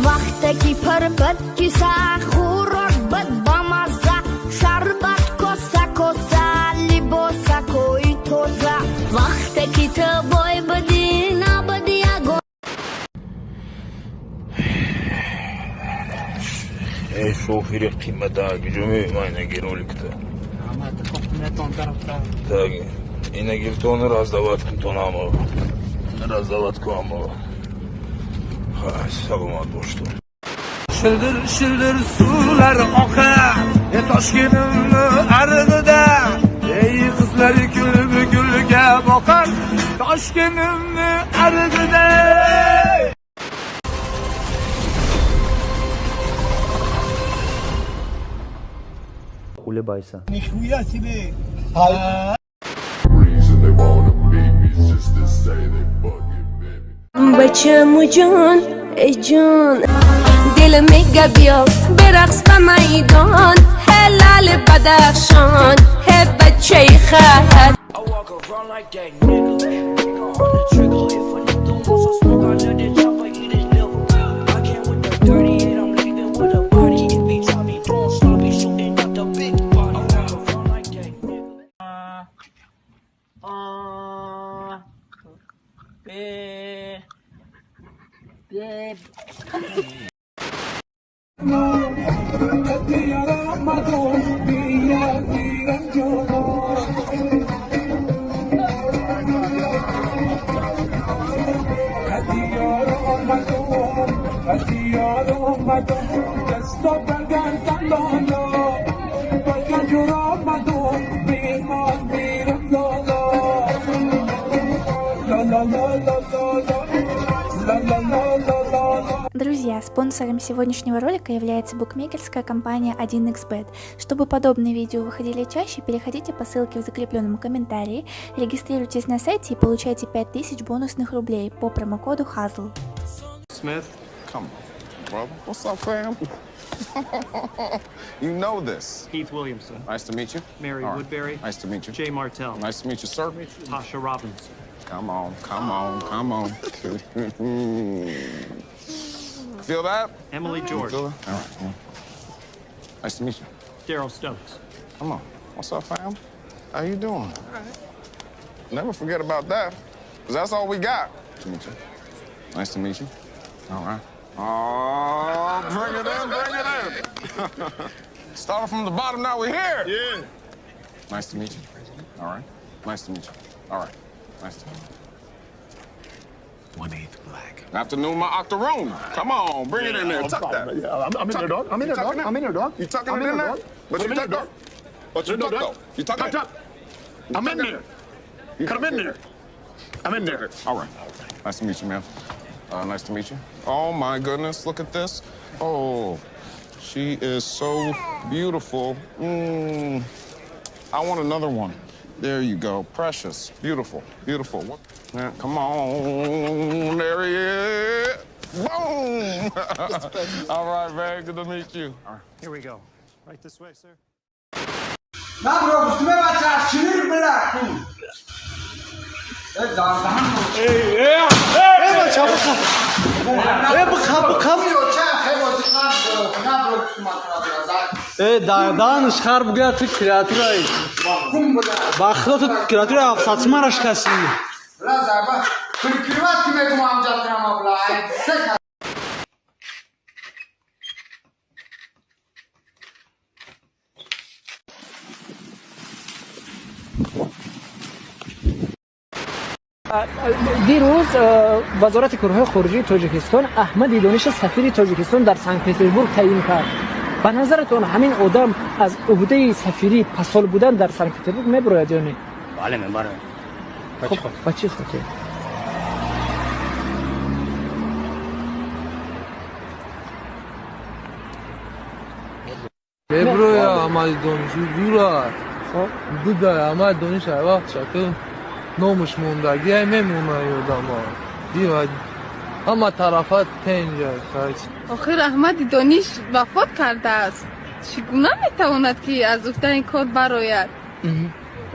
Вақте ки пур буд киса, хӯрок буд бамазза, шарбат коса коса, либосакои тоза. Вақте ки ту бой будӣ, набуди ягон. Эй, шофери қимата, куҷо меои? Ман инаги роликта. Так, ина гиртон, раздавать кун тон ҳамаро. Раздавать кун ҳамаро. Саломат бош ту. Shildir shildir suvlar oqar Toshkenimni arig'ida. Ey qizlar kulib gulga boqar Toshkenimni arig'ida. Улыбайся. Reason they wanna meet me is just to say they fucking met me. Бачаму ҷон, эй ҷон, дил мега биё берақс ба майдон, ҳе лали Бадахшон, ҳе бачаи хат. I walk around like that nigga. Finger on the trigger. If a nigga wants some smoke, I let it chopper eat his liver. I came with the 38, I'm leaving with a body. If he try me doing sloppy, shooting up the big body. I walk around like that nigga. A B B. Друзья, спонсором сегодняшнего ролика является букмекерская компания 1xBet. Чтобы подобные видео выходили чаще, переходите по ссылке в закрепленном комментарии, регистрируйтесь на сайте и получайте 5000 бонусных рублей по промокоду HAZL. Smith. Come on, brother. What's up, fam? You know this. Heath Williamson. Nice to meet you. Mary All right. Woodbury. Nice to meet you. Jay Martell. Nice to meet you, sir. Tasha Robinson. Come on, come on, come on. Feel that? Emily George. Feel that? All right. Yeah. Nice to meet you. Daryl Stokes. Come on. What's up, fam? How you doing? Never forget about that, 'cause that's all we got. Nice to meet you. Nice to meet you. All right. Oh, bring it in, bring it in. Started from the bottom, now we're here. Yeah. Nice to meet you. All right. Nice to meet you. All right. Nice to meet you. 1/8 black. Afternoon, my octoroon. Come on, bring it in there. Tuck that. Yeah, I'm in there, dog. I'm in You there, dog. tucking it? I'm in there, dog. You tucking I'm it in there? dog. But you I'm in tucked there, up. But you No, tucked dog. though. You tucking Tucked it? up. I'm in there. You I'm in there. I'm in there. All right. Nice to meet you, man. Nice to meet you. Oh my goodness, look at this. Oh, she is so beautiful. I want another one. There you go. Precious. Beautiful. Beautiful. What? Yeah, come on. There he is. Boom. All right, man. Good to meet you. All right. Here we go. Right this way, sir. На бро, гуфтуме бача шир била кун. Э дардаҳан. Э, бача, бихаб. Э, бихаб, бихаб. Э, дарданш хар бугӯя, ту креатураи. Ба худо, ту креатураи ҳафтсадсумара шикастӣ. Била зарба. Прикрывать ки мегум амҷад кунам била. Се. Дирӯз Вазорати корҳои хориҷии Тоҷикистон Аҳмади Дониша сафири Тоҷикистон дар Санкт Петербург таъин кард. Ба назаратон, ҳамин одам аз уҳдаи сафирӣ, посол будан дар Санкт Петербург мебарояд ё не? Бале, мебароям. Хуб, ба чӣ хотир? Меброя Аҳмади Дониш зура будай. Аҳмади Дониш ай вақт шака номуш мондагӣ ай мемонай одама дива ҳама тарафа тенҷа. Охир Аҳмади Дониш вафот кардааст, чӣ гуна метавонад, ки аз уҳдаи ин кор барояд?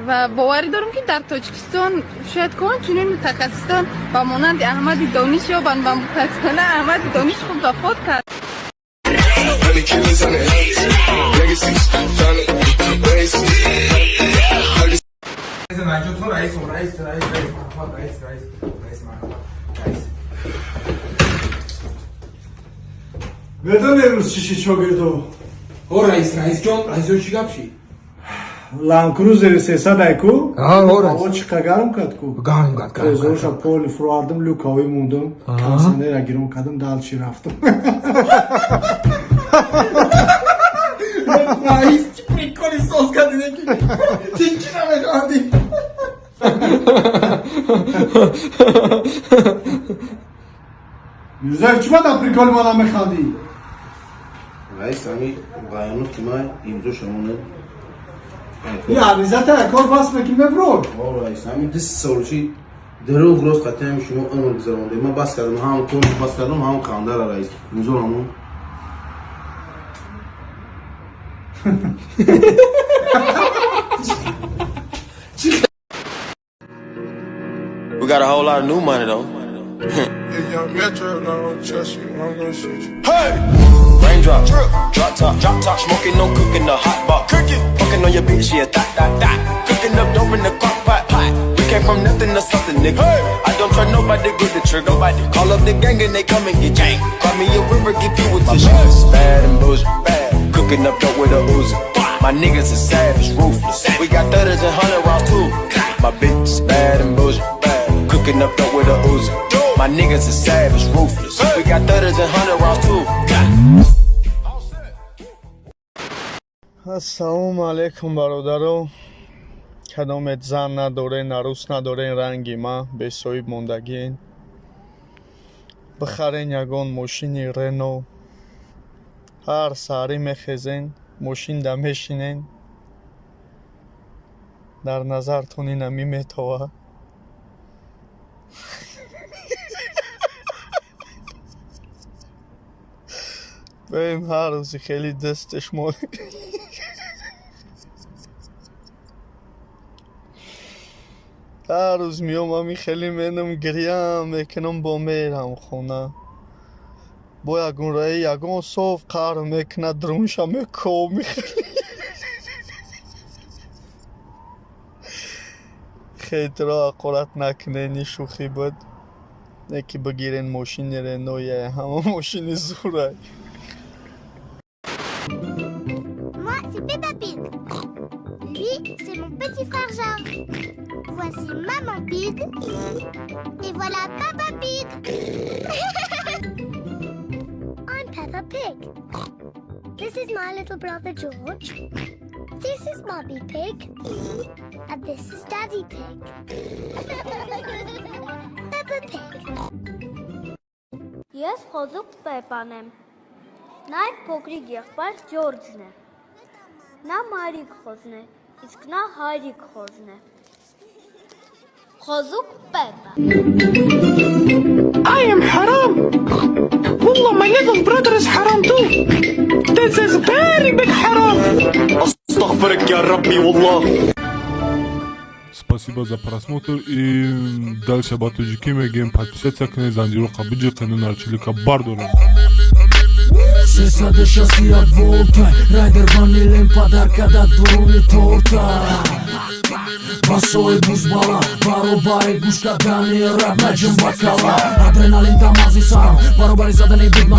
Ва боварӣ дорам, ки дар Тоҷикистон шояд кон чунин мутахассисон ба монанди Аҳмади Дониш ёбанд ва мутаассифона Аҳмади Дониш хуб вафот кард. Honey killers on the legacies, family, race. Раис, раис, раис, раис, раис, раис, раис, раис. Медони, рӯз чӣ шид, шогирдо? О, раис, раисҷон, раисҷон, чӣ гап шид? Ланкрузери 300 айку. О, чӣ қа гарм кард ку. Гарм кард. Трезорша поли фуровардам, люкавӣ мондам, кондиционера гирон кардам, дальше рафтам. Раис, чӣ приколи соз кардӣ, ки тинчи намехандӣ. Мирзоев, чӣ ба дар приколи мана механдӣ? Раис, ами баёноти ман имзо шамонед. И аризата кор бас мекӣ, меброр. О, раис, ами 2 сол чи дурӯғ рост қатъи шумо умр гузаронде. Ман бас кардам, ҳам кор бас кардам, ҳам хандара. Раис, имзо ҳамон. We got a whole lot of new money though. If Young Metro don't trust you, I'm gonna shoot you. Hey! Raindrop, drip, drop top, drop top, smoking, no cooking, the hot pot. Cooking, fucking on your bitch, yeah, that, that, that. Cooking up dope in the crock pot, pot. We came from nothing to something, nigga. Hey! I don't trust nobody, grip the trigger. Nobody. Call up the gang and they come and get gang. Cry me a river, give you a tissue. Bad and bullshit, bad. Cooking up dope with a Uzi. My niggas is savage, ruthless. We got thudders and hundred rounds too. My bitch is bad and bullshit, bad. Cooking up dope with a Uzi. My niggas is savage, ruthless. We got thudders and hundred rounds too. Ассалому алайкум, бародаро. Кадомет зан надорен, арӯс надорен, ранги ма бесоҳиб мондагиен, бихарен ягон мошини Рено. Ҳар саҳарӣ мехезен, мошинда мешинен, дар назартон ина миметова. Бем, ҳар рӯзи хеле дасташ мо ҳар рӯз меом, ами хеле менам, гирьям мекунам, бо мерам хона, бо ягон раи ягон соф қаҳр мекунад, друнша мекоми. Хейтро ҳақорат накунен, ин шӯхӣ буд. Не ки бигирен мошини Реноя, ҳама мошини зурай. Moi, c'est Peppa Pig. Lui, c'est mon petit frère Georges. Voici Maman Pig. Et voilà Papa Pig. I'm Peppa Pig. This is my little brother George. This is Mummy Pig. And this is Daddy Pig. Peppa Pig. Ես խոզուկ Պեպան եմ։ Նա իմ փոքրիկ եղբայր Ջորջն է։ Նա մայրիկ խոզն է, իսկ նա հայրիկ խոզն է։ Խոզուկ Պեպա։ I am haram. Wallah, my little brother is haram too. This is very big haram. أستغفرك يا ربي والله. Спасибо за просмотр и дальше ба тоҷикӣ мегӯем: подписаться кунед, занҷироқа биҷиқену нарчилика бардорем. 361 волта райдер ванилен подарка да дуруни торта. Басои бузбала баробари гӯш кардани рап наҷим бакала. Адреналин дар мағзи сарам баробари задани бигма.